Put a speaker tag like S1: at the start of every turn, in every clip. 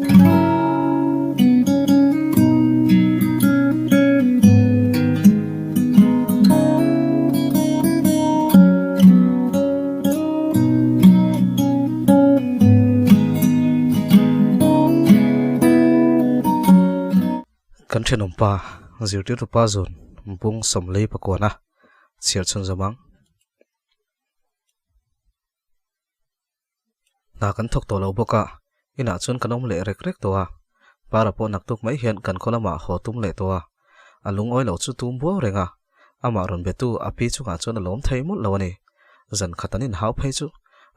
S1: Kan thenawmpa zirtirtupa zun bung sawmlei pakuana chhiar chhunzawm ang. Hna kan thawk tawh lo bawk a, inah chuan kan awm leh rek rek tawh a. Para pawh naktuk mai hian kan khaw lamah haw tum leh tawh a, a lungawi lo chu tum buau reng a, amah rawn betu a pi chungah chuan a lawm thei mawlh lo a ni. Zan khat an inhau phei chu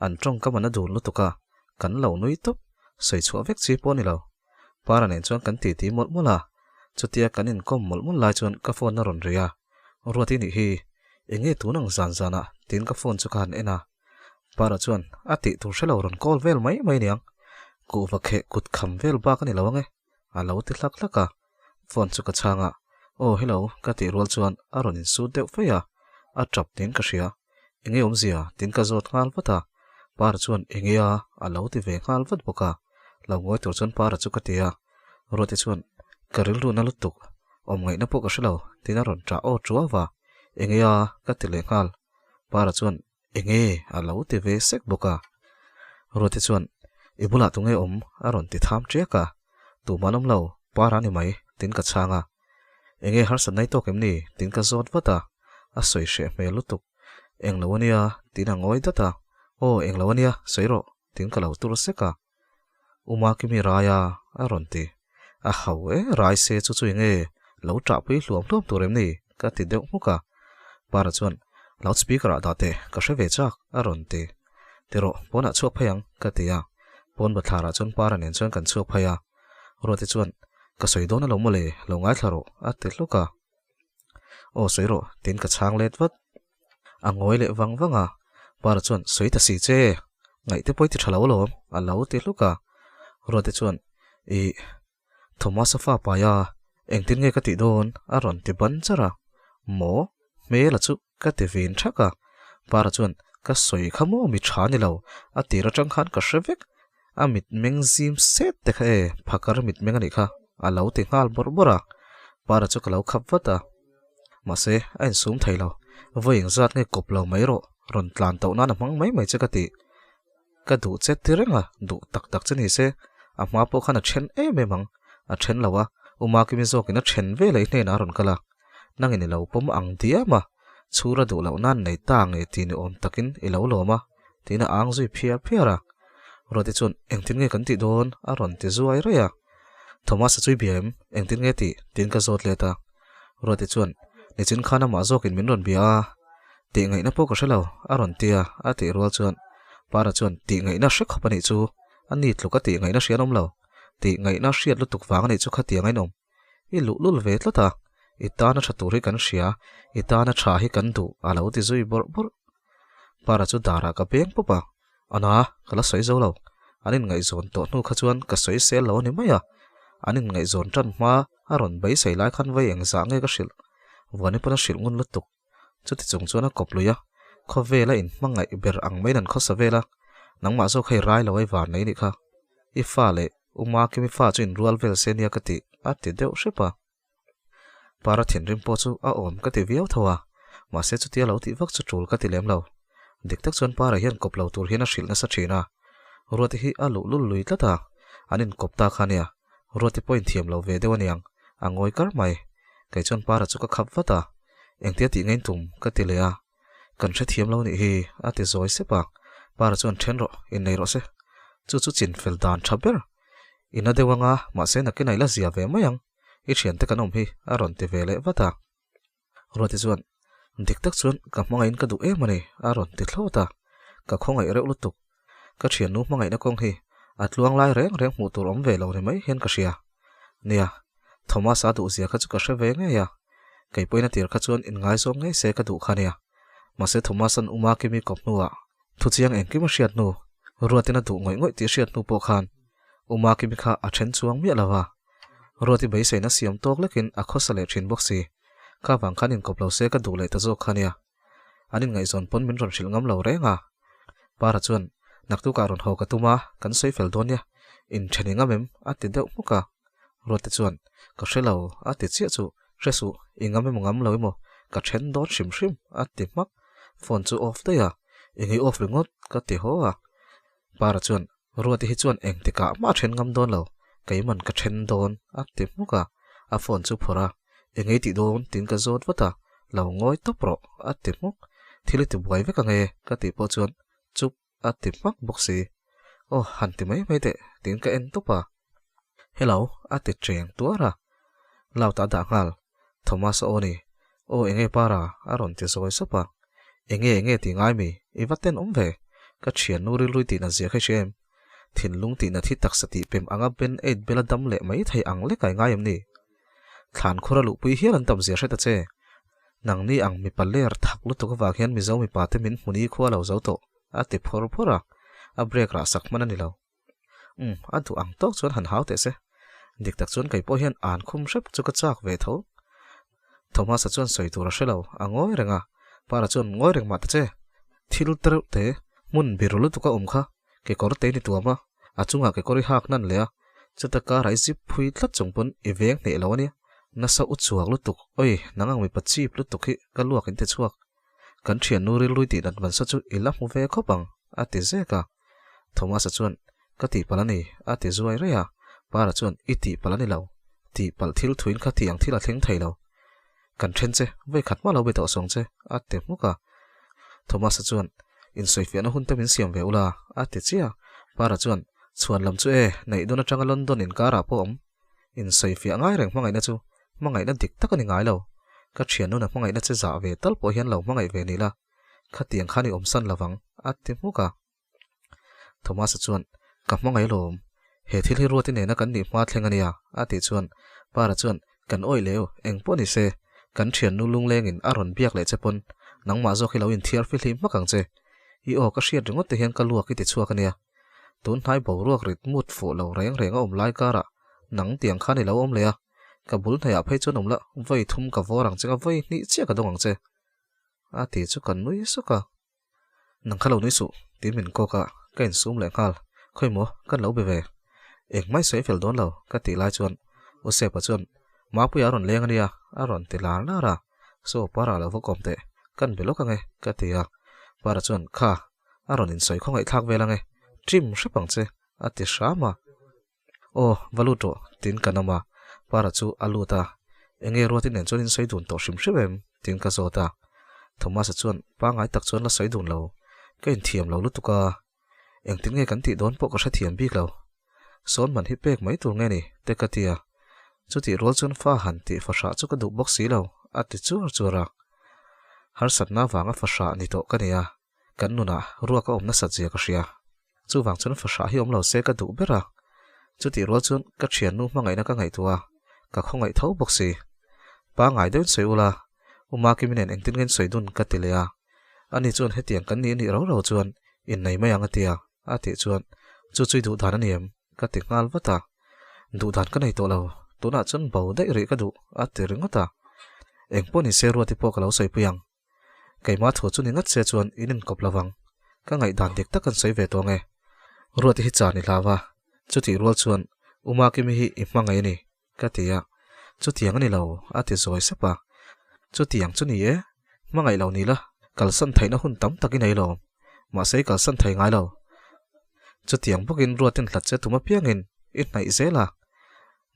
S1: an tawngkam an a dun lutuk a, kan lo nui tawp, sawi chhuah vek chi pawh a ni lo. Para nen chuan kan titi mawlh mawlh a, chutia kan inkawm mawlh mawlh lai chuan ka phone a rawn ri a, Ruati nih hi, eng nge tun ang zan zanah tiin ka phone chu ka han en a. Para chuan a tih tur hre lo rawn call vel mai mai niang, kuhva kheh kut kham vel bak a ni lo ange, a lo ti hlak hlak a. Phone chu ka chhang a, Aw hello ka tih rual chuan a rawn insut deuh feih a, a tap tiin ka hria. Enge awmzia tiin ka zawt nghal vat a, Para chuan enge a a lo ti ve nghal vat bawk a, lo ngawi tur chuan Para chu ka ti a, Ruati chuan ka rilru na lutuk, awm ngaihna pawh ka hre lo tiin a rawn ṭah aw ṭuau a, enge a ka ti leh nghal. Para chuan Enge a lo ti ve sek bawk a. Ruati chuan, I bulah tunge awm? a rawn ti tham ṭiak a. Tumah an awm lo, Para a ni mai, tiin ka chhang a. Enge harsatna i tawk em ni? tiin ka zawt vat a. A sawi hreh hmel lutuk. Eng lo a nia, tiin a ngawi dat a. Aw, eng lo a nia, sawi rawh, tiin ka lo tur sek a. Uma Kimi rai a, a rawn ti. A hau e, rai se chu chu enge lo ṭahpui hluam hluam tur em ni? ka ti deuh hmuk a. Para chuan, Loud speaker ah dah teh, ka hre ve chak, a rawn ti. Ti rawh, pawnah chhuak phei ang, ka ti a. Pawn bathlarah chuan Para nen chuan kan chhuak phei a. Ruati chuan, Ka sawi dawn alo mawle, lo ngaithla rawh, a ti hluk a. Aw sawi rawh, tiin ka chhang let vat. A ngawi leh vang vang a, Para chuan, Sawi ta si che, ngaihte pawh i ti tha lo alawm, a lo ti hluk a. Ruati chuan, Ih, Thomas-a fa paia, engtin nge ka tih dawn? a rawn ti ban char a. Maw? Hmela chu ka ti vin thak a. Para chuan, Ka sawi kha maw mi tha ni lo, a tir atang khan ka hre vek. A mitmeng zim set te kha e, phakar mitmeng a nih kha, a lo ti nghal bawrh bawrh a. Para chu ka lo khap vat a. Mahse, a insum thei lo. Vawi engzat nge kawp lo mai rawh, rawn tlan tauh nan a hmang mai mai che ka ti. Ka duh che ti reng a, duh tak tak che ni se, a hma pawh khan a then em em ang. A then lo a, U Makimi zawkin a then veleh i hnenah a rawn kal a. Nangin i lo pawm ang diam a, chhura duh loh nan nei ta nge ti ni awm takin i lo lawm a, tiin a ang zui phiar phiar a. Ruati chuan, Engtin nge kan tih dawn? a rawn ti zuai raih a. Thomas-a chu i bia em? Engtin nge tih? tiin ka zawt let a. Ruati chuan, Nichin khan amah zawkin min rawn bia a, tih ngaihna pawh ka hre lo, a rawn ti a, a tih rual chuan Para chuan, Tih ngaihna hre khawp a nih chu, a ni tluk a tih ngaihna hria an awm lo, tih ngaihna hriat lutuk vang a nih chu khatiang a inawm. I luhlul ve tlat a, i tana tha tur hi kan hria, i tana tha hi kan duh, a lo ti zui bawrh bawrh. Para chu darah ka beng pawp a, Ana, ka la sawi zo lo. An inngaihzawn tawh hnu kha chuan ka sawi sel lo a ni mai a. An inngaihzawn tan hma a rawn beisei lai khan vei engzah nge ka hrilh? Vuani pawn a hrilh ngun lutuk. Chuti chung chuan a kawp lui a, khawvela inhmangaih ber ang maiin an khawsa vel a, nangmah zawk hei rai lo ai van nei nih kha. I fa leh U Makimi fa chu inrual vel se nia ka tih, a ti deuh hrep a. Para thinrim pawh chu a awm ka ti viau tho a, mahse chutia lo tih vak chu tul ka ti lem lo. Dik tak chuan Para hian kawp lo tur hian a hrilh nasa thin a, Ruati hi a luh lul lui tlat a, an inkawp ta kha nia, Ruati pawh inthiam lo ve deuh aniang, a ngawi kar mai. Kei chuan Para chu ka khap vat a, Engtia tih ngei tum? ka ti leh a, Kan hrethiam lo nih hi, a ti zawi sep a, Para chuan then rawh, innei rawh se. Chu chu chinfel dan tha ber. I na deuh anga, mahse nakin a ila zia ve mai ang. I thiante kan awm hi, a rawn ti ve leh vat a. Ruati chuan, Dik tak chuan ka hmangaihin ka duh em a ni, a rawn ti thlawt a. Ka khawngaih reuh lutuk. Ka thiannu hmangaihna kawng hi a tluang lai reng reng hmuh tur awm ve lo ni mai hian ka hria. Nia, Thomas-a duhzia kha chu ka hre ve ngei a. Kei pawhin a tir kha chuan inngaizawm ngei se ka duh kha nia. Mahse Thomas-a'n Uma Kimi kawp hnuah Thuchiang engkim a hriat hnu, Ruatin a duh ngawih ngawih tih hriat hnu pawh khan Uma Kimi kha a then chuang miah lo va. Ruati beiseina siam tawk lekin a khawsa leh thin bawk si. Kha vang khan inkawp lo se ka duh leh ta zawk kha nia. An inngaihzawn pawn min rawn hrilh ngam lo reng a. Para chuan, Naktukah rawn haw ka tum a, kan sawi fel dawn nia. Inthen i ngam em? a ti deuh hmuk a. Ruate chuan, Ka hre lo, a ti chiah chu. Hre suh, i ngam emaw ngam lo emaw, ka then dawn hrim hrim, a ti hmak. Phone chu off daih a, I ngei off ringawt, ka ti haw a. Para chuan, Ruate hi chuan engtikah mah a then ngam dawn lo, keiman ka then dawn, a ti hmuk a. A phone chu phawrh a, I ngei tih dawn, tiin ka zawt vat a. Lo ngawi tawp rawh, a ti hmuk. Thil i ti buai vek ange, ka tih pawh chuan, Chup, a ti hmak bawk si. Aw, han ti mai mai teh, tiin ka en tawp a. Hello, a ti cheng tuar a. Loud a dah nghal. Thomas a aw ni. Aw, enge para? a rawn ti zawi sawp a. Enge enge ti ngai mi? I va tenawm ve. Ka thiannu rilrui tihna zia kha i hria em? Thinlung tihna thi taksa tih pem anga Ben Aid bela dam leh mai thei ang lek ai ngai em ni? Thlan khura luhpui hial an tam zia hre ta che. Nangni ang mipa ler thak lutuk avang hian Mizo mipa te min hmuni khua lo zo tawh, a ti phawr phawr a, a break rah sak hman a ni lo. Umm, a duh ang tawk chuan han hau teh se. Dik tak chuan kei pawh hian an khum hrep chu ka chak ve tho. Thomas-a chuan sawi tur a hre lo, a ngawi reng a. Para chuan ngawi reng mah ta che. Thil tereuh te, hmun biru lutuk a awm kha, kekawr te ni tuam a, a chungah kekawr i hak hnan leh a, chuta kara i zip phui tlat chung pawn i veng hneh lo a nia. Nasa u chuak lutuk, oi, nang ang mipa chip lutuk hi ka luak in ti chhuak. Kan thiannu rilrui tih nat man sa chu i la hmu ve khawp ang, a ti zek a. Thomas-a chuan, Ka tihpalh a ni, a ti zuai rei a. Para chuan, I tihpalh a ni lo. Tihpalh thil thuin kha tih ang thil a thleng thei lo. Kan then che, vei khat hma lo be tawh sawng che, a ti hmuk a. Thomas-a chuan, Insawifiahna hun te min siam ve ula, a ti chiah a. Para chuan, Chhuan lam chu e, neih dawn atanga London inkarah pawh awm. Insawifiah ngai reng hmangaihna chu hmangaihna dik tak a ni ngai lo. Ka thiannuna hmangaihna che zah ve tal pawh hian lo hmangaih ve ni la, khatiang khan i awmsan lovang, a ti hmuk a. Thomas-a chuan, Ka hmangaih alawm. He thil hi Ruati nena kan nih hma thleng a nia, a tih chuan Para chuan, Kan awih leu, eng pawh ni se, kan thiannu lunglengin a rawn biak leh che pawn nangmah zawk hi lo inthiar fihlim hmak ang che. I aw ka hriat ringawt te hian ka luak i ti chhuak a nia. Tun hnai boruak rit mut fuh lo reng reng a awm lai karah nang tiang khan i lo awm leh a, ka bul hnaiah phei chuan awm la, vawi thum ka vawr ang che nga vawi hnih chiah ka dawng ang che, a ti chu ka nui suk a. Nang kha lo nui suh, tiin min kawk a, ka insum leh nghal. Khawi maw, kan lo be ve. Engmah i sawi fel dawn lo, ka tih lai chuan U Sepa chuan, Mapuia a rawn leng a nia, a rawn ti lar lar a. Saw Para lo va kawm teh, kan be lawk ang e, ka ti a. Para chuan, Kha, a rawn insawi khawngaihthlak vel ang e, trim hrep ang che, a ti hram a. Aw, va lut rawh, tiin ka nawm a. Para chu a lut a, Enge Ruati nen chuan in sawi dun tawh hrim hrim em? tiin ka zawt a. Thomas-a chuan pangngai tak chuan la sawi dun lo, ka inthiam lo lutuk a, engtin nge kan tih dawn pawh ka hrethiam bik lo. Sawn man hi pek mai tur nge ni? te ka ti a. Chutih rual chuan fa han tih fahrah chu ka duh bawk si lo, a ti chuar chuar a. Harsatna vanga fahrah ni tawh ka ni a. Kan nunah ruak a awm nasat zia ka hria. Chuvang chuan fahrah hi awm lo se ka duh ber a. Chutih rual chuan ka thiannu hmangaihna ka ngaihtuah a, ka khawngaih tho bawk si. Pangngai deuhin sawi ula, U Makimi nen engtin nge in sawi dun ka ti leh a. Ani chuan hetiang kan nih anih ro ro chuan innei mai ang a ti a, a tih chuan chu chu i duh dan a ni em? ka ti nghal vat a. Duh dan ka nei tawh lo, tunah chuan bo daih rih ka duh a ti ringawt a. Engpawh ni se Ruati pawh ka lo sawipui ang. Keimah thu chu ni ngat se chuan in inkawp lo vang. Ka ngaihdan dik tak an sawi ve tawh ange. Ruati hi chan i hlau a, chutih rual chuan U Makimi hi i hmangaih a ni, ka ti a. Chutiang a ni lo, a ti zawi sep a. Chutiang chu ni e, hmangaih lo ni la, kalsan theihna hun tam tak i nei lo. Mahse i kalsan thei ngai lo. Chutiang bawkin Ruatin hlat che tum apiangin i hnaih zel a.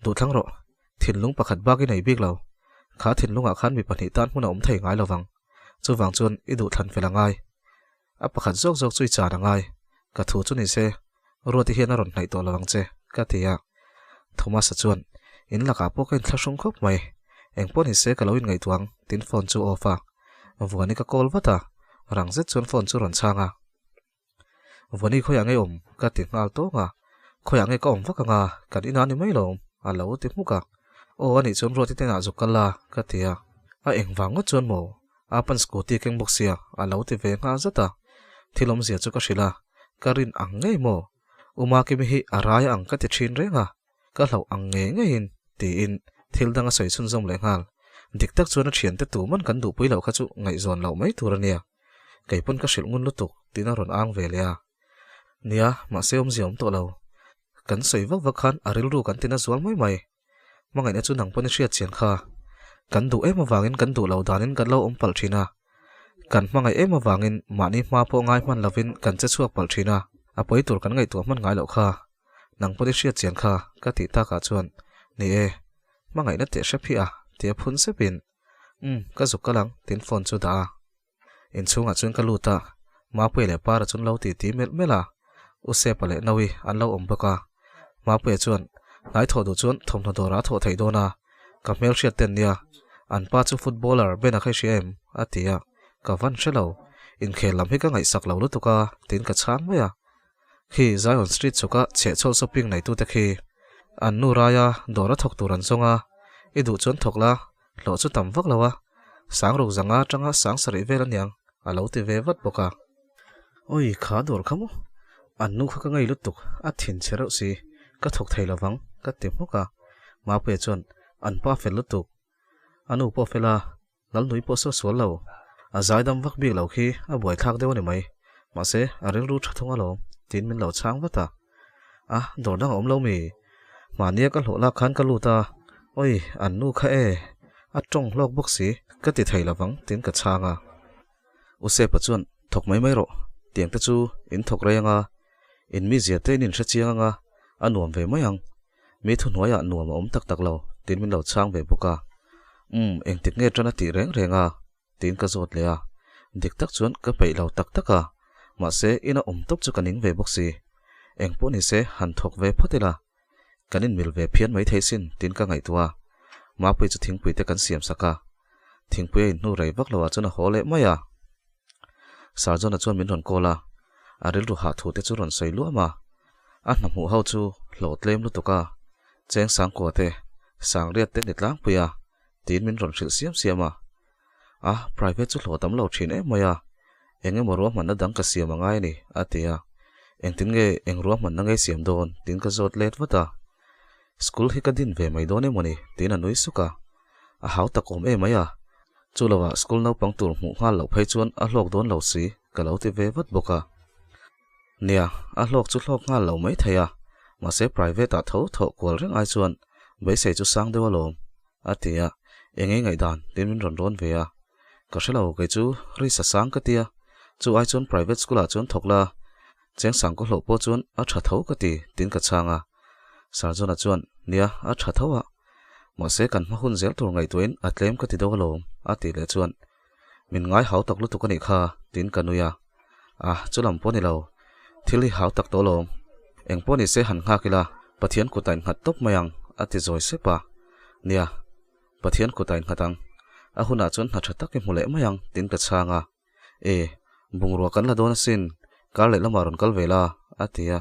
S1: Duhthlang rawh, thinlung pakhat bak i nei bik lo. Kha thinlungah khan mi pahnih tan hmun a awm thei ngai lovang. Chuvang chuan i duhthlan fel a ngai. A pakhat zawk zawk chu i chan a ngai. Ka thu chu ni se, Ruati hian a rawn hnaih tawh lo ang che, ka ti a. Thomas-a chuan, In lakah pawh ka inthlahrung khawp mai. Engpawh ni se ka lo inngaihtuah ang, tin phone chu off a. Vuani ka call vat a, rang zet chuan phone chu rawn chhang a. Vawni khawiah nge awm? ka ti nghal tawng a. Khawiah nge ka awm vak anga, kan inah ni mai lo a lo ti hmuk a. Aw anih chuan Ruati te inah zuk kal la, ka ti a. A engvang ngawt chuan maw? A pan scooty keng bawk sia, a lo ti ve nghal zat a. Thil awmzia chu ka hrilh a, ka rin ang ngei maw? U Makimi hi a rai ang ka ti thin reng a, ka hlauh ang ngei ngeiin, tiin thil dang a sawi chhunzawm leh nghal. Dik tak chuan a thiante tuman kan duhpui loh kha chu ngaihzawn loh mai tur a nia. Kei pawn ka hrilh ngun lutuk tiin a rawn ang ve leh a. Nia, mahse awmzia awm tawh lo. Kan sawi vak vak khan a rilru kan tina zual mai mai. Hmangaihna chu nang pawn i hriat chian kha. Kan duh em avangin kan duh lo danin kan lo awm palh thin a. Kan hmangaih em avangin mahni hma pawh ngai hman lovin kan che chhuak palh thin a, a pawi tur kan ngaihtuah hman ngai loh kha. Nang pawn i hriat chian kha ka tih takah chuan, Ni e, hmangaihna teh hrep hi a, tia phun sepin, Umm, ka zuk kal ang, tiin phone chu dah a. Inchhungah chuan ka lut a, Mapuia leh Para chuan lo ti ti melh melh a, U Sepa leh Naui an lo awm bawk a. Mapuia chuan, Hnai thawh duh chuan thawmhnaw dawrah a thawh theih dawn a, ka hmelhriat ten nia, an pa chu footballer Ben a kha i hria em? a ti a, ka van hre lo, inkhel lam hi ka ngaihsak lo lutuk a, tiin ka chhang mai a. Khi Zion Street chhuka chhehchhawl shopping neitute khi an nu raia dawr a thawk tur an zawng a, i duh chuan thawk la, hlawh chu tam vak lo a, sang ruk zanga atanga sang sarih vel aniang a lo ti ve vat bawk a. Awi kha dawr kha maw? An nu kha ka ngei lutuk, a thin chhe reuh si, ka thawk thei lovang ka ti hmuk a. Mapuia chuan an pa fel lutuk, a nu pawh fel a, Lalnui pawh saw sual lo, a zaidam vak bik lo khi a buaithlak deuh a ni mai. Mahse, a rilru tha thung alawm, tiin min lo chhang vat a. A, dawr dang a awm lo mi? Mahnia ka hlawh lak khan ka lut a, Awi, an nu kha e, a tawng hlawk bawk si, ka ti thei lovang, tiin ka chhang a. U Sepa chuan, Thawk mai mai rawh, tiang te chu in thawk rei anga, in mizia te in inhre chiang anga, a nuam ve mai ang. Mi thuhnuaiah nuam a awm tak tak lo, tiin min lo chhang ve bawk a. Umm, engtik nge tan a tih reng reng a? tiin ka zawt leh a. Dik tak chuan ka peih lo tak tak a, mahse ina awm tawp chu ka ning ve bawk si. Eng pawh ni se han thawk ve phawt ila, kan inmil ve phian mai thei sin, tiin ka ngaihtuah a. Mapui chu thingpui te kan siam sak a. Thingpui a inhnu rei vak loah chuan a haw leh mai a. Sarjona chuan min rawn call a, a rilru hah thu te chu rawn sawi luam a. A hna hmuh ho chu hlawh tlem lutuk a, cheng sangkua te, sangriat te ni tlangpui a, tiin min rawn hrilh siam siam a. A, private chu hlawh tam lo thin em mai a, eng emaw ruahmanna dang ka siam a ngai a ni, a ti a. Engtin nge eng ruahmanna ngei siam dawn? tiin ka zawt let vat a. School hi ka din ve mai dawn emaw ni? tiin a nui suk a. A hau tak awm em mai a, chu lovah school naupang tur hmuh nghal loh phei chuan a hlawk dawn lo si, ka lo ti ve vat bawk a. Nia, a hlawk chu hlawk nghal lo mai thei a, mahse private ah tho thawh kual reng ai chuan beisei chu sang deuh alawm, a ti a, eng ei ngaihdan tiin min rawn rawn ve a. Ka hre lo, kei chu ri sa sang ka ti a, chu ai chuan private school ah chuan thawk la, cheng sang ka hlawh pawh chuan a tha tho ka ti, tiin ka chhang a. Sarjona chuan, Nia, a tha tho a, mahse kan hma hun zel tur ngaihtuahin a tlem ka ti deuh alawm, a tih leh chuan, Min ngai hau tak lutuk a nih kha, tiin ka nui a. A, chu lam pawh ni lo. Thil hi hau tak tawh lawm. Eng pawh ni se han nghak ila, Pathian kut a innghat tawp mai ang, a ti zawi sep a. Nia, Pathian kut a innghat ang. A hunah chuan hna tha tak i hmu leh mai ang, tiin ka chhang a. E, bungrua kan la dawn asin, kar leh lamah rawn kal ve la, a ti a.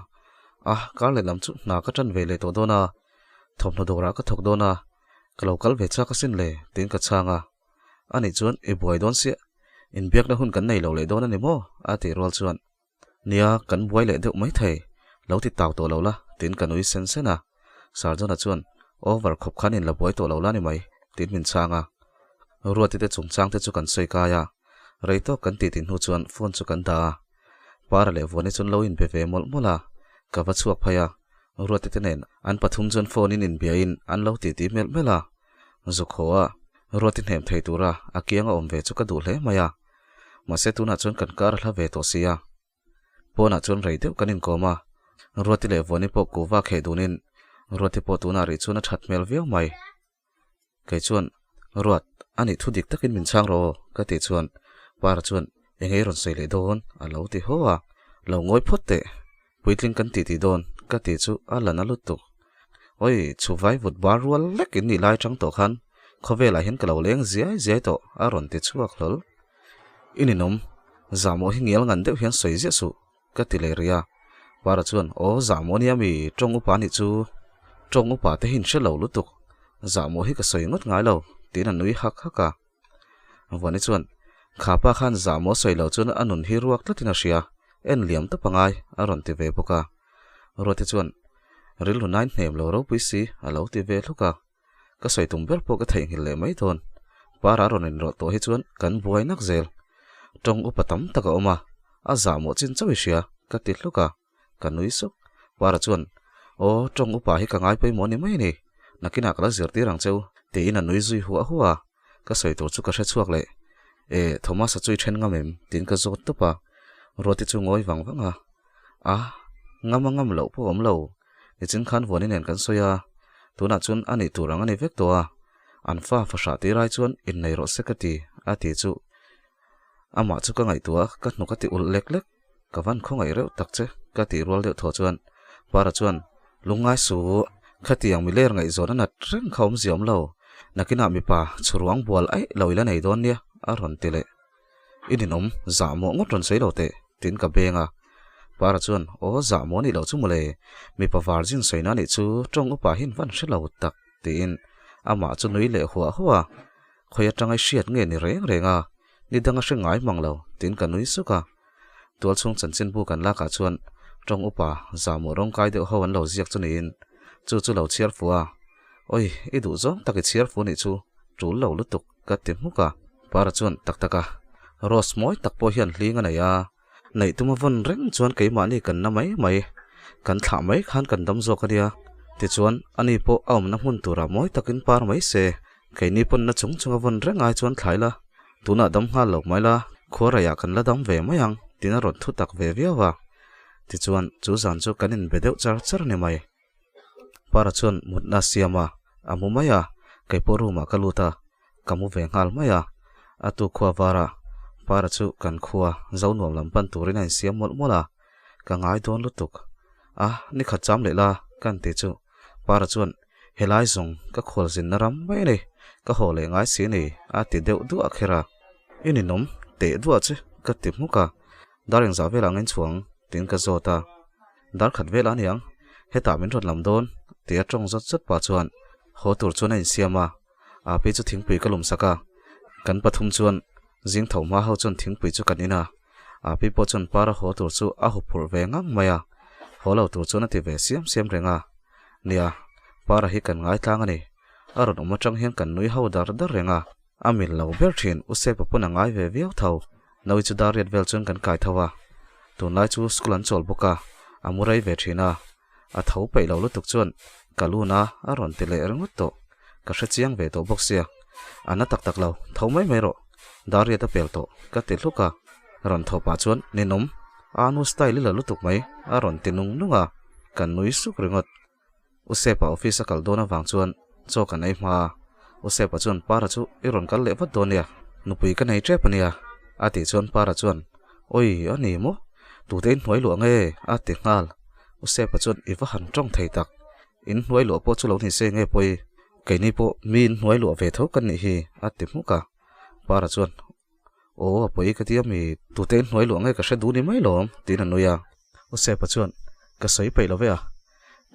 S1: A, kar leh lam chu hna ka tan ve leh tawh dawn a, thawmhnaw dawrah ka thawk dawn a, ka lo kal ve chak asin le, tiin ka chhang a. A nih chuan i buai dawn siah, inbiakna hun kan nei lo leh dawn a ni maw? a tih rual chuan, Nia, kan buai leh deuh mai thei, lo ti tau tawh lo la, tiin ka nui sen sen a. Sarjona chuan, Over khawp khan in la buai tawh lo la ni mai, tiin min chhang a. Ruati te chungchang te chu kan sawi kai a, rei tawk kan titi hnu chuan phone chu kan dah a. Para leh Vuani chuan lo inbe ve mawlh mawlh a, ka va chhuak phei a. Ruati te nen an pathum chuan phone in inbiain an lo titi melh melh a. Zukhaw a, Ruati hnem thei tura a kiang a awm ve chu ka duh hle mai a. Mahse tunah chuan kan kar a hla ve tawh si a. Pawnah chuan rei deuh kan inkawm a, Ruati leh Vuani pawh kuhva kheh dunin Ruati pawh tunah rih chuan a that hmel viau mai. Kei chuan, Ruat, a nih thu dik takin min chhang rawh aw, ka tih chuan Para chuan eng ei rawn sawi leh dawn a lo ti haw a. Lo ngawi phawt teh, puitling kan tih tih dawn ka tih chu a la na lutuk. Awi, chhuvai vut bar rual lek in nih lai chang tawh khan khawvelah hian ka lo leng ziai ziai tawh a rawn ti chhuak hlawl. I ninawm, zahmawh hi ngial ngan deuh hian sawi ziah suh ka ti leh rih a. Para chuan, Aw, zahmawh nia mi, tawng upa nih chu. Tawng upa te hi in hre lo lutuk, zahmawh hi ka sawi ngawt ngai lo, tiin a nui hak hak a. Vuani chuan, Kha pa khan zahmawh sawi lo chuan a nun hi ruak tlatin a hria, en liam tawp a ngai, a rawn ti ve bawk a. Ruati chuan, Rilru nain hnem lo ropui si, a lo ti ve hluk a. Ka sawi tum ber pawh ka theihnghilh leh mai dawn. Para rawn inrawlh tawh hi chuan kan buai nak zel. Tawng upa tam tak a awm a, a zahmawh chin chauh i hria, ka ti hluk a. Ka nui suk. Para chuan, Aw, tawng upa hi ka ngai pawimawh ni mai a ni, nakinah ka la zirtir ang cheu, tiin a nui zui huah huah a. Ka sawi tur chu ka hre chhuak leh. E, Thomas-a chu i then ngam em? tiin ka zawt tawp a. Ruati chu ngawi vang vang a. A, ngam a ngam loh pawh awm lo. Nichin khan Vuani nen kan sawi a, tunah chuan a nih tur ang a ni vek tawh a. An fa fahrah tir ai chuan innei rawh se ka ti, a ti chu. Amah chu ka ngaihtuah a, ka hnuk a ti ulh lek lek. Ka van khawngaih reuh tak che, ka tih rual deuh thaw chuan Para chuan, Lungngai su, khatiang mi ler ngaihzawn a nat reng kha awmzia awm lo, nakinah mipa chhuruang bual aih lo ila nei dawn nia, a rawn ti leh. I ninawm, zah mawh ngawt rawn sawi lo teh, tiin ka beng a. Para chuan, Aw, zah mawh anih loh chu mawle, mipa virgin sawina anih chu tawng upa hi in van hre lo tak, tiin amah chu nui leh huah huah a. Khawi atanga i hriat nge ni reng reng a, ni danga hre ngai mang lo, tiin ka nui suk a. Tualchhung chanchinbu kan lakah chuan tawng upa zahmawh rawngkai deuh ho an lo ziak chu niin chu chu lo chhiar fu a, Oi, i duh zawng tak i chhiar fu nih chu tul lo lutuk, ka ti hmuk a. Para chuan tak tak a, Rose mawi tak pawh hian hling a nei a, neih tuma vawn reng chuan keimahni kan na mai mai, kan thlah mai khan kan dam zawk a nia, tichuan ani pawh a awmna hmun turah mawi takin par mai se, Keini pawn na chung chung a vawn reng ai chuan thlai la, tunah dam nghal lo mai la, khuaraiah kan la dam ve mai ang, tiin a rawn thu tak ve viau a. Tichuan, chu zan chu kan inbe deuh char char a ni mai. Para chuan mutna a siam a, a mu mai a, kei pawh room ah ka lut a, ka mu ve nghal mai a. A tu khua var a, Para chu kan khua zo nuam lam pan turin a insiam mawlh mawlh a, ka ngai dawn lutuk. A, nikhat cham leh la, kan ti chu. Para chuan, Helai zawng ka khualzinna ram mai a ni, ka haw leh ngai si ni, a ti deuh duah kher a. I ninawm teh duah che, ka ti hmuk a. Dar engzah velah ang inchhuang? tiin ka zawt a. Dar khat velah a niang, hetah min rawn lam dawn, ti a tawng zawt zawt pah chuan haw tur chuan a insiam a. Api chu thingpui ka lum sak a, kan pathum chuan zing tho hma ho chuan thingpui chu kan in a. Api pawh chuan para haw tur chu a huphurh ve ngang mai a, haw lo tur chuan a ti ve siam siam reng a. Nia, para hi kan ngai tlang a ni. A rawn awm atang hian kan nui ho dar dar reng a, a mil lo ber thin U Sepa pawn a ngai ve viau tho. Nawi chu dar riat vel chuan kan kai tho a, tunlai chu school an chawl bawk a, a mu rei ve thin a. A tho peih lo lutuk chuan ka lun a, a rawn ti leh ringawt tawh. Ka hre chiang ve tawh bawk sia. A na tak tak lo, tho mai mai rawh. Dariat a pel tawh, ka ti hluk a. Rawn tho pah chuan, Ninawm, a nu style i la lutuk mai, a rawn ti nung nung a. Ka nui suk ringawt. U Sepa office a kal dawn avang chuan chaw kan ei hma a. U Sepa chuan Para chu i rawn kal leh vat dawn nia, nupui ka nei tep a nia, a tih chuan Para chuan, Awi, a ni maw? Tute in hnuai luah nge? a ti nghal. U Sepa chuan i va han tawng thei tak. In hnuai luah pawh chu lo ni se nge pawi? Keini pawh mi in hnuai luah ve tho kan nih hi, a ti hmuk a. Para chuan, Aw, a pawi ka ti a mi, tute in hnuai luah nge ka hre duh ni mai lawm, tiin a nui a. U Sepa chuan, Ka sawi peih lo ve a,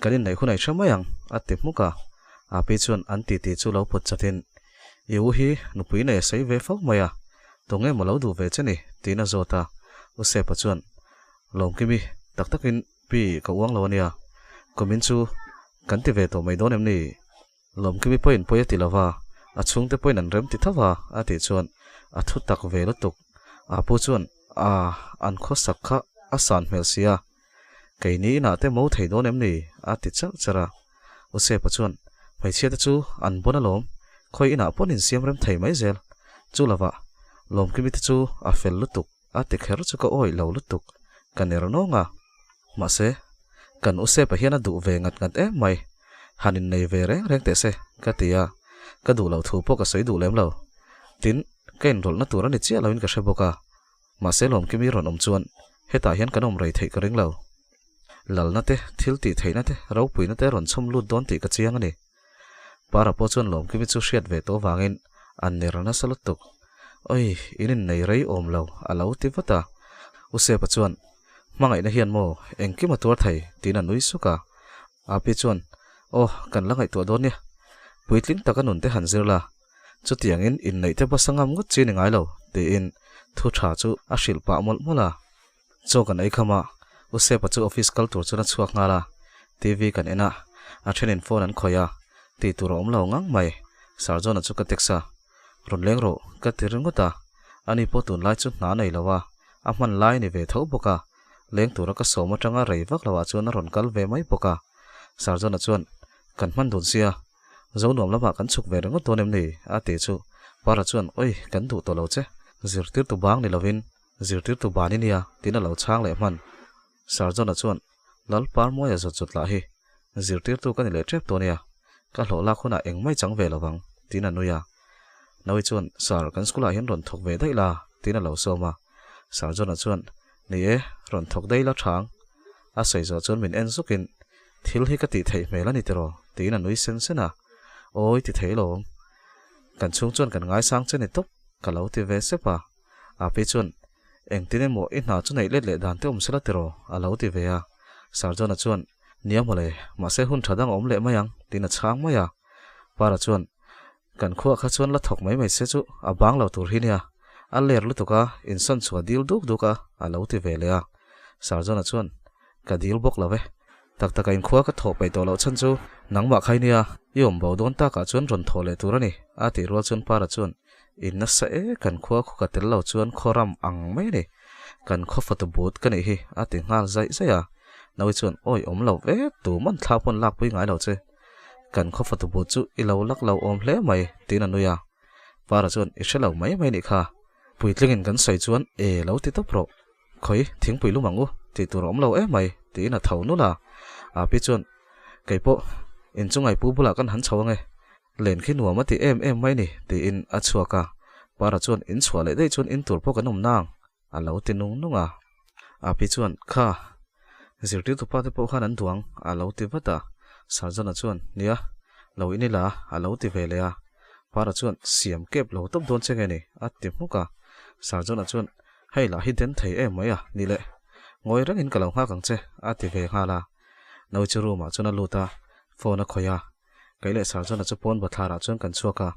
S1: kan inneih hun a i hre mai ang, a ti hmuk a. Api chuan an titi chu lo pawt chatin, I u hi nupui nei a sawi ve fo mai a, tunge maw lo duh ve che ni? tiin a zawt a. U Sepa chuan, Lawmkimi, tak takin pi ka uang lo a nia, kumin chu kan ti ve tawh mai dawn em ni? Lawmkimi pawhin pawi a ti lo va, a chhungte pawhin an rem ti tho va, a tih chuan a thu tak ve lutuk. A pu chuan, A, an khawsak kha a san hmel sia, keini inah te mo thei dawn em ni? a ti charh charh a. U Sepa chuan, Hmeichhia te chu an bawn alawm, khawi inah pawn insiam rem thei mai zel. Chu lovah, Lawmkimi te chu a fel lutuk, a ti kher chu ka awih lo lutuk, ka ner nawng a. Mahse, kan U Sepa hian a duh ve ngat ngat em mai, han innei ve reng reng teh se, ka ti a, ka duh loh thu pawh ka sawi duh lem lo. Tin, ka inrawlhna tur a ni chiah loin ka hre bawk a, mahse Lawmkimi rawn awm chuan hetah hian kan awm rei theih ka ring lo. Lalna te, thil tih theihna te, ropuina te rawn chhawm lut dawn tih ka chiang a ni. Para pawh chuan Lawmkimi chu hriat ve tawh vangin a ner nasa lutuk. Oi, in innei rei awm lo, a lo ti vat a. U Sepa chuan, Hmangaihna hian maw engkim a tuar thei? tiin a nui suk a. Api chuan, Aw, kan la ngaihtuah dawn nia. Puitling taka nun te han zir la. Chutiangin inneih te basa ngam ngawt chi ni ngai lo, tiin thu tha chu a hrilh pah mawlh mawlh a. Chaw kan ei kham a, U Sepa chu office kal tur chuan a chhuak nghal a. TV kan en a, a thenin phone an khawih a, tih tur a awm lo ngang mai. Sir John-a chu ka text a, Rawn leng rawh, ka ti ringawt a. Ani pawh tunlai chu hna nei lo a, a hman lai a ni ve tho bawk a. Leng tura ka sawm atanga rei vak loah chuan a rawn kal ve mai bawk a. Sarjona chuan, Kan hman dun sia, zo nuam lamah kan chhuk ve ringawt dawn em ni? a ti chu. Para chuan, Oi, kan duh tawh lo che. Zirtirtu bang ni lovin, zirtirtu ban i nia, tiin a lo chhang leh hman. Sarjona chuan, Lal Parmuaia zawt zawt lah hi, zirtirtu ka ni leh tep tawh nia, ka hlawh lak hunah eng mai chang ve lovang, tiin a nui a. Naui chuan, Sir, kan school ah hian rawn thawk ve daih la, tiin a lo sawm a. Sarjona chuan, Ni e, rawn thawk daih la thang. A sawi zawh chuan min en zukin, Thil hi ka tih theih hmel a ni tiraw? tiin a nui sen sen a. Awi ti thei lawm. Kan chhung chuan kan ngaisang che ni tawp, ka lo ti ve sep a. Api chuan, Engtin emaw i hna chu neih let leh dan te awm sela tiraw? a lo ti ve a. Sarjona chuan, Nia mawle, mahse hun tha dang a awm leh mai ang, tiin a chhang mai a. Para chuan, Kan khuah kha chuan la thawk mai mai se chu a bang lo tur hi nia, a ler lutuk a, insawn chu a dil duk duk a, a lo ti ve leh a. Sarjona chuan, Ka dil bawk lo e. Tak taka inkhua ka thawh peih tawh loh chhan chu nangmah khai nia, i awm bo dawn takah chuan rawn thawh leh tur a ni, a tih rual chuan Para chuan, In nasa e, kan khua khu ka tel lo chuan khaw ram ang mai a ni. Kan khaw fatu but ka nih hi, a ti nghal zaih zaih a. Naui chuan, Awi awm lo ve, tu man thla pawn lakpui ngai lo che. Kan khaw fatu but chu i lo lak lo awm hle mai, tiin a nui a. Para chuan, I hre lo mai mai nih kha. Puitlingin kan sawi chuan e lo ti tawp rawh. Khawi, thingpui lum ang u, tih tur a awm lo em mai, tiin a tho nulh a. Api chuan, Kei pawh, inchungai pu bulah kan han chho ang e. Len khi nuam a ti em em mai ni, tiin a chhuak a. Para chuan, In chhuah leh daih chuan in tur pawh kan awm nang, a lo ti nung nung a. Api chuan, Kha, zirtirtu pa te pawh khan an duang, a lo ti vat a. Sarjana chuan, Nia, lo in ila, a lo ti ve leh a. Para chuan, Siam kep lo tawp dawn che nge ni, a ti hmuk a. Sarjana chuan, Hei lah hi den thei em mai a, ni le. Ngawi rengin ka lo nghak ang che, a ti ve nghal a. Naui chu room ah chuan a lut a, phone a khawih a. Kei leh Sarjana chu pawn bathlar ah chuan kan chhuak a,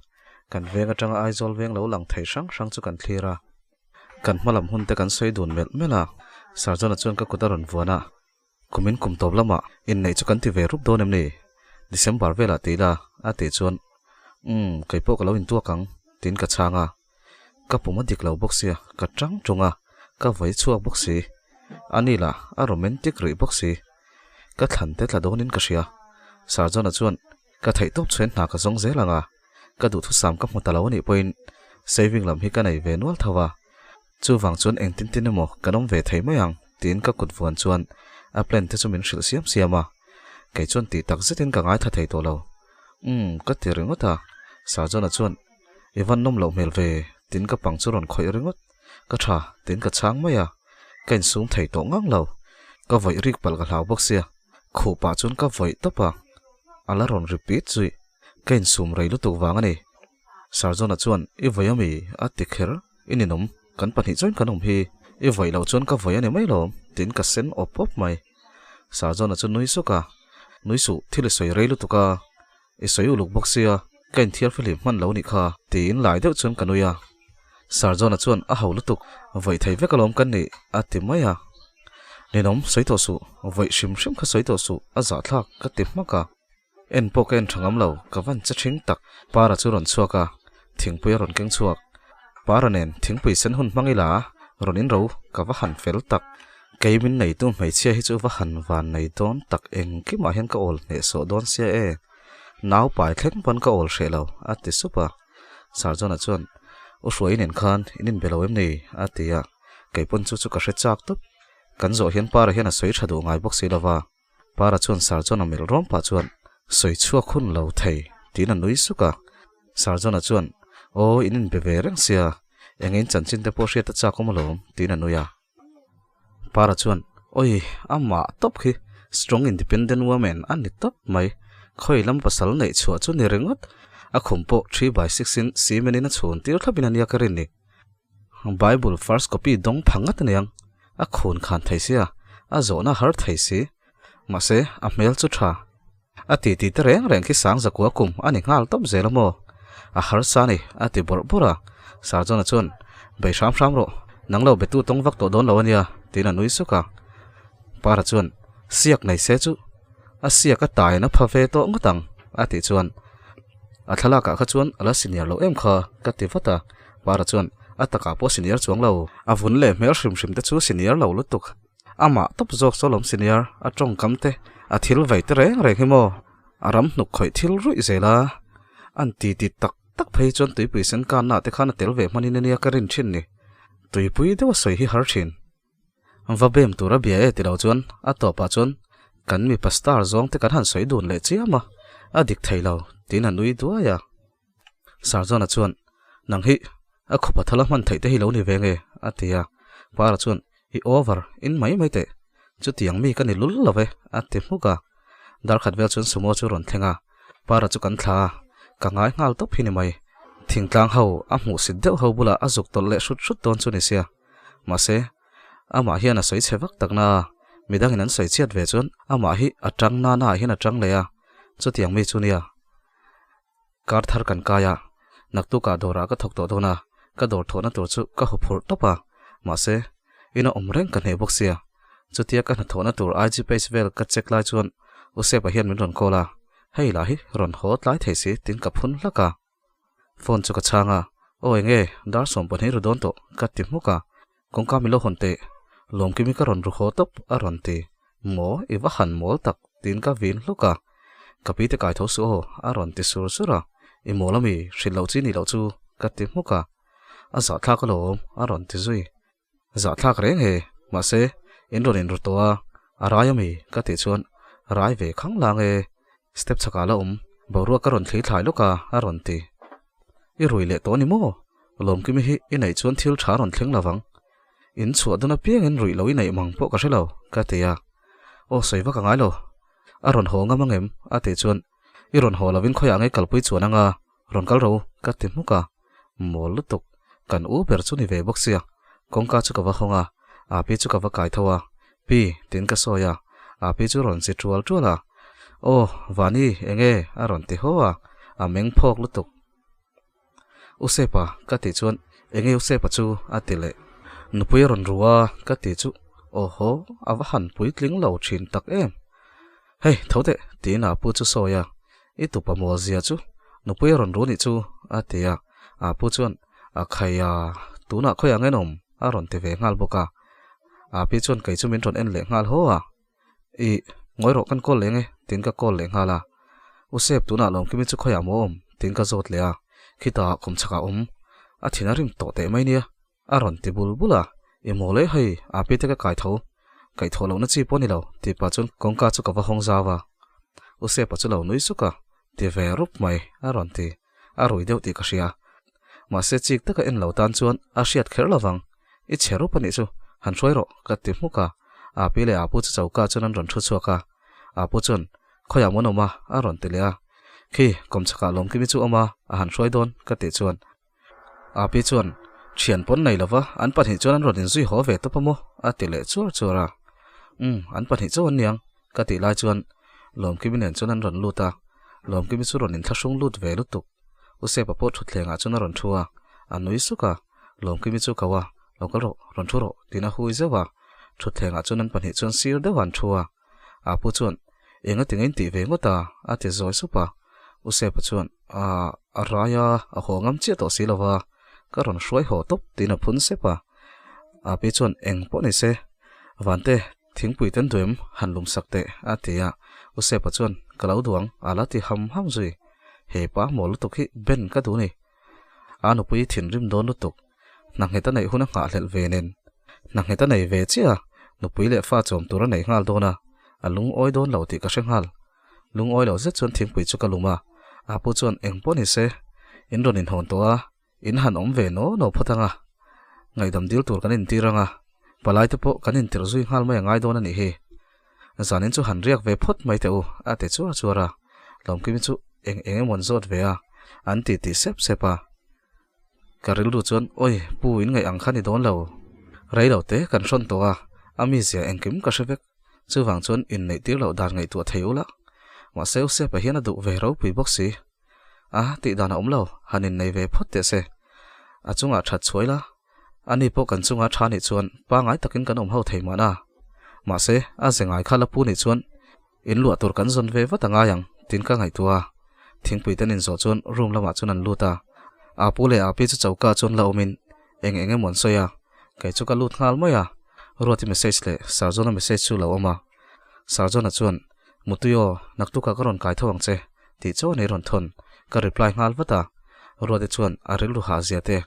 S1: kan veng atanga Aizawl veng lo lang thei hrang hrang chu kan thlir a. Kan hma lam hun te kan sawi dun melh melh a, Sarjana chuan ka kut a rawn vuan a. Kumin kum tawp lamah inneih chu kan ti ve rup dawn em ni? December velah ti ila a tih chuan Umm, kei pawh ka lo intuak ang tiin ka chhang a. Ka pum a dik lo bawk sia, ka tang tung a, ka vawi chhuak bawk si. A ni lah a romantic rih bawk si. Ka thlan te tla dawnin ka hria. Sarjona chuan ka theih tawp chhuain hna ka zawng zel ang a, ka duhthusam ka hmu ta lo a nih pawhin saving lam hi ka nei ve nual tho a. Chuvang chuan engtin tin emaw kan awm ve thei mai ang tiin ka kut vuan chuan a plan te chu min hrilh siam siam a. Kei chuan tih tak zetin ka ngaitha thei tawh lo. Umm ka ti ringawt a, Sarjona chuan i van nawm loh hmel ve tiin ka pang chu rawn khawih ringawt. Ka tha tiin ka chhang mai a, ka insum thei tawh ngang lo. Ka vawih rik palh ka hlau bawk sia, khuh pah chuan ka vawih tawp a, a la rawn repeat zui. Ka insum rei lutuk vang a ni. Sarjona chuan i vawi ami a ti kher i ninawm kan pahnih chuan kan awm hi i vawi loh chuan ka vawi a ni mai lawm tiin ka sen awp awp mai. Sarjona chu nui suk a, nui suh thil i sawi rei lutuk a, i sawi uluk bawk sia ka inthiar fihlim hman lo nih kha tiin lai deuh chuan ka nui a. Sarjona chuan a ho lutuk vawi thei vek alawm kan nih a ti mai a. Ninawm sawi tawh suh vawi hrim hrim kha sawi tawh suh a zahthlak ka ti hmak a. En pawh ka en tha ngam lo, ka van che thing tak. Para chu rawn chhuak a, thingpui a rawn keng chhuak. Para nen thingpui sen hun hmang ila rawn in ro ka va han fel tak. Kei min neitu hmeichhia hi chu va han van nei dawn tak engkimah hian ka awl hnehsawh dawn sia e. Nau pai thleng pawn ka awl hreh lo, a ti sup a. Sarjona chuan, U Hruai nen khan in inbe lo em ni? a ti a. Kei pawn chu chu ka hre chak tawp. Kan zawh hian Para hian a sawi tha duh ngai bawk si lova. Para chuan Sarjona melh rawm pah chuan, Sawi chhuak hun lo thei, tiin a nui suk a. Sarjona chuan, Aw, in inbe ve reng sia, eng in chanchin te pawh hriat a chak awm alawm, tiin a nui a. Para chuan, Awi, amah tawp khi, strong independent woman a ni tawp mai, khawi lam pasal neih chhuah chu ni ringawt, a khum pawh 3x6 in cement in a chhun tir thlap in a nia ka rin ni. Bible first copy dawng pha ngat aniang, a khun khan thei sia, a zawhna har thei si. Mahse, a hmel chu tha. A ti ti te reng reng khi sang zakua kum a ni nghal tawp zel a maw? A harsa a ni, a ti bawrh bawrh a. Sarjona chuan, Bei hram hram rawh, nang lo betu tawng vak tawh dawn lo ania, tiin a nui suk a. Para chuan, Siak nei se chu, a siak a taiin a pha ve tawh ngawt ang, a tih chuan, A thlalakah kha chuan a la senior lo em kha, ka ti vat a. Para chuan, A takah pawh senior chuang lo. A vun leh hmel hrim hrim te chu senior lo lutuk. Amah tawp zawk chu alawm senior, a tawngkam te, A thil vei te reng reng hi maw a ram hnuk khawih thil ruih zel a, an ti ti tak tak phei chuan tuipui sen kanna te khan a tel ve hmanin ania ka rin thin ni. Tuipui deuh a sawi hi har thin. Va bem tur a bia e ti lo chuan a tawpah chuan kan mipa star zawng te kan han sawi dun leh chiam a, a dik thei lo tiin a nui duai a. Sarzawna chuan, Nang hi a khupa thala hman theih te hi lo ni ve nge? a ti a. Para chuan, I over in mai mai teh, chutiang mi ka ni lul lo ve, a ti hmuk a. Darkhat vel chuan sumo chu rawn thleng a, Para chu kan thla a, ka ngai nghal tawp hi ni mai. Thingtlang ho a hmuhsit deuh ho bulah a zuk tawlh leh hrut hrut dawn chu ni sia. Mahse, amah hian a sawi chhe vak tak na a, midangin an sawi chhiat ve chuan amah hi a tang nana ah hian a tang leh a, chutiang mi chu nia. Kar thar kan kai a, naktukah dawrah ka thawk tawh dawn a, ka dawr thawhna tur chu ka hu phurh tawp a, mahse, ina awm reng ka hneh bawk sia. Chutia ka hnathawhna tur IG page vel ka check lai chuan Usepa hian min rawn call a, hei lah hi rawn haw tlai thei si tiin ka phun hlak a. Phone chu ka chhang a, Aw enge, dar 12 ru dawn tawh ka ti hmuk a, kawngka min lo hawn teh, Lawmkimi ka rawn ru haw tawp a rawn ti. Maw, i va han mawl tak tiin ka vin hluk a, ka pi te kai tho suh aw a rawn ti sur sur a, I mawl ami, hrilh loh chi ni loh chu ka ti hmuk a, a zahthlak alawm a rawn ti zui. Zahthlak reng he, mahse in rawn inru tawh a, a rai ami ka tih chuan rai ve khang lang e, step chhakah la awm, boruak ka rawn thli thlai lawk a a rawn ti. I rui leh tawh a ni maw? Lawmkimi hi i neih chuan thil tha rawn thleng lovang. In chhuah dawn apiangin ruih lo i neih mang pawh ka hre lo, ka ti a. Aw sawi vak a ngai lo. A rawn haw ngam angem? a tih chuan i rawn haw lovin khawiah ngei kalpui chuan anga Rawn kal ro, ka ti hmuk a. Mawl lutuk, kan u ber chu ni ve bawk sia. Kawngka chu ka va hawng a, Api chu ka va kai tho a. Pi, tiin ka sawi a. Api chu rawn chi tual tual a. Aw, Vani, enge? a rawn ti haw a. A meng phawk lutuk. U Sepa, ka tih chuan, Enge U Sepa chu? a ti leh. Nupui a rawn ru a, ka ti chu, Aw haw, a va han puitling lo thin tak em. Hei, tho teh, tiin Apu chu sawi a. I tupa mawl zia chu nupui a rawn ru nih chu, a ti a. A pu chuan, A khai a, tunah khawiah nge nawm? a rawn ti ve nghal bawk a. A pi chuan kei chu min rawn en leh nghal haw a. Ih, ngawi rawh kan call leh nge, tiin ka call leh nghal a. U Sep, tunah Lawmkimi chu khawiah maw awm? tiin ka zawt leh a. Khitah kawmchhakah awm, a thin a rim tawh teh mai nia. A rawn ti bul bul a, I mawl e hei, a pi te ka kai tho, kaih thawh lohna chi pawh a ni lo, tih pah chuan kawngka chu ka va hawng zau a. U Sepa chu lo nui suk a, Ti ve rup mai, a rawn ti. A rui deuh tih ka hria. Mahse chik taka en lo tan chuan a hriat kher lo vang. I chhe rup a nih chu, han hruai rawh, ka ti hmuk a. A pi leh a pu chu choka chuan an rawn thu chhuak a. A pu chuan, Khawiah mawn awm a? a rawn ti leh a. Khi, kawmchhakah Lawmkimi chu awm a, a han hruai dawn, ka tih chuan. Api chuan, Thian pawn nei lova, an pahnih chuan an rawn inzui haw ve tawp a maw? a ti leh chuar chuar a. Umm, an pahnih chauh an niang, ka tih lai chuan Lawmkimi nen chuan an rawn lut a. Lawmkimi chu rawn inthlahrung lut ve lutuk. U Sepa pawh thutthlengah chuan a rawn thu a, a nui suk a. Lawmkimi chu ko a, Lo kal rawh, rawn thu rawh, tiin a hui zeuh a. Thutthlengah chuan an pahnih chuan sir deuh a an thu a. Apu chuan, Enga ti ngei tih ve ngawt a? a ti zawi sup a. U Sepa chuan, A, a rai a, a haw ngam chiah tawh si lo va, ka rawn hruai haw tawp tiin a phun sep a. Api chuan, Eng pawh ni se, Vante, thingpui ten duem han lum sak teh, a ti a. U Sepa chuan, Ka lo duang, a la ti ham ham zui. He pa mawl lutuk hi Ben ka duh ni. A nupui thinrim dawn lutuk. Hna nghet a neih hun a nghahhlelh ve nen. Hna nghet a nei ve chiah a, nupui leh fa chawm tur a nei nghal dawn a, a lungawi dawn lo tih ka hre nghal. Lungawi lo zet chuan thingpui chu ka lum a, a pu chuan eng pawh ni se, in rawn inhawn tawh a, in han awm ve naw naw phawt ang a, ngaihdam dil tur kan intir ang a, palai te pawh kan intirh zui nghal mai a ngai dawn a nih hi. Zanin chu han riak ve phawt mai teh u, a ti chuar chuar a, Lawmkimi chu eng eng emaw an zawt ve a, an ti ti sep sep a. Ka rilru chuan, Awi, pu in ngaih ang kha ni dawn lo. Rei lo te kan hrawn tawh a, a mizia engkim ka hre vek. Chuvang chuan inneih tir loh dan ngaihtuah thei ula. Mahse U Sepa hian a duh ve ropui bawk si. A, tih dan a awm lo, han innei ve phawt teh se. A chungah that chhuai la, ani pawh kan chunga tha nih chuan pangai takin kan awm ho thei mahna. Mahse, a ze ngai kha la pu nih chuan In luah tur kan zawn ve vat a ngai ang, tiin ka ngaihtuah a. Thingpui ten inzawh chuan room lamah chuan an lut a. Apu leh Api chu choka chuan la awmin eng eng emaw an sawi a. Kei chu ka lut nghal mai a. Ruati message leh Sarjona message chu lo awm a. Sarjona chuan, Mutui aw, naktukah ka rawn kai tho ang che, tih chuan ei rawn thawn. Ka reply nghal vat a. Ruati chuan a rilru hah zia te,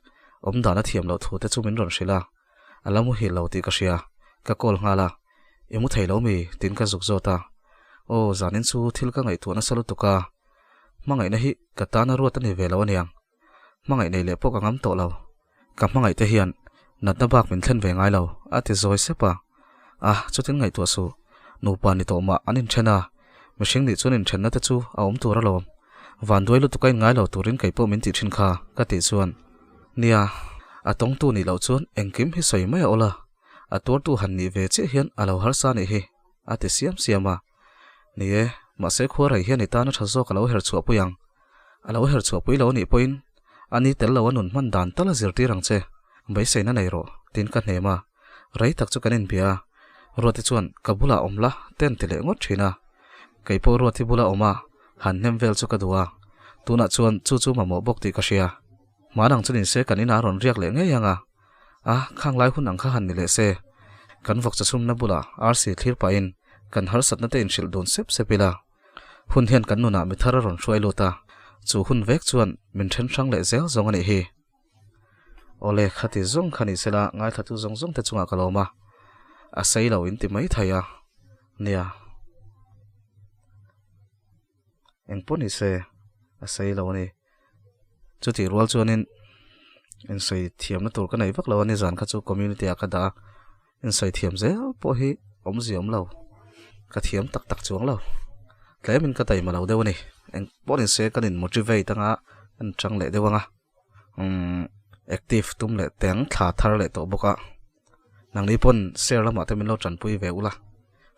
S1: awm dan a thiam loh thu te chu min rawn hrilh a. A la muhil lo tih ka hria. Ka call nghal a. I mu thei lo mi? tiin ka zuk zawt a. Aw, zanin chu thil ka ngaihtuah nasa lutuk a. Hmangaihna hi ka tana ruat a ni ve lo aniang. Hmangaih nei leh pawh ka ngam tawh lo. Ka hmangaih te hian natna bak min thlen ve ngai lo, a ti zawi sep a. A, chutin ngaihtuah suh. Nupa ni tawh mah an inthen a, mihring nih chuan inthenna te chu a awm tur alawm. Vanduai lutuk a inngai lo turin kei pawh min tih thin kha, ka tih chuan. Nia, a tawngtu nih loh chuan engkim hi sawi mai a awl a, a tuartu han nih ve chiah hian a lo harsa nih hi, a ti siam siam a. Ni e, mahse khuarei hian i tana tha zawk a lo her chhuahpui ang. A lo her chhuahpui lo anih pawhin a ni tel lo a nun hman dan tal a zirtir ang che, beiseina nei rawh, tiin ka hnem a. Rei tak chu kan inbia a, Ruati chuan ka bulah awm la te an ti leh ngawt thin a. Kei pawh Ruati bula awm a, han hnem vel chu ka duh a, tunah chuan chu chu mamawh bawk tih ka hria. Hmanang chu ninse kan inah a rawn riak leh ngei ang a, a khang lai hun ang kha han ni leh se. Kan vawkcha chhumna bulah arsi thlir pahin kan harsatna te inhrilh dun sep sep ila. Hun hian kan nunah mi thar a rawn hruai lut a, chu hun vek chuan min then hrang leh zel zawng a nih hi. Awle, khati zawng kha ni sela ngaithlatu zawng zawng te chungah ka lawm a, a sei lo in ti mai thei a, nia. Eng pawh ni se, a sei lo a ni. Chutih rual chuanin insawi thiamna tur ka nei vak lo a, nizan kha chu community ah ka dah a, insawi thiam zel pawh hi awmzia awm lo, ka thiam tak tak chuang lo, tlemin ka taima lo deuh a ni. Eng pawh ni se kan in motivate anga kan chang leh deuh anga, umm active tum leh teng thla thar leh tawh bawk a, nangni pawn share lamah te min lo tanpui ve ula,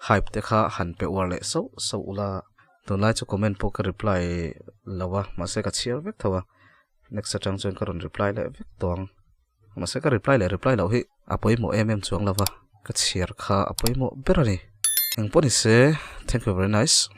S1: hype te kha han pe uar leh sauh sauh ula. Tunlai chu comment pawh ka reply lo a, mahse ka chhiar vek tho a, next atang chuan ka rawn reply leh vek tawh ang. Mahse ka reply leh reply loh hi a pawimawh em em chuang lo va, ka chhiar kha a pawimawh ber a ni. Engpawh ni se, thank you very nice.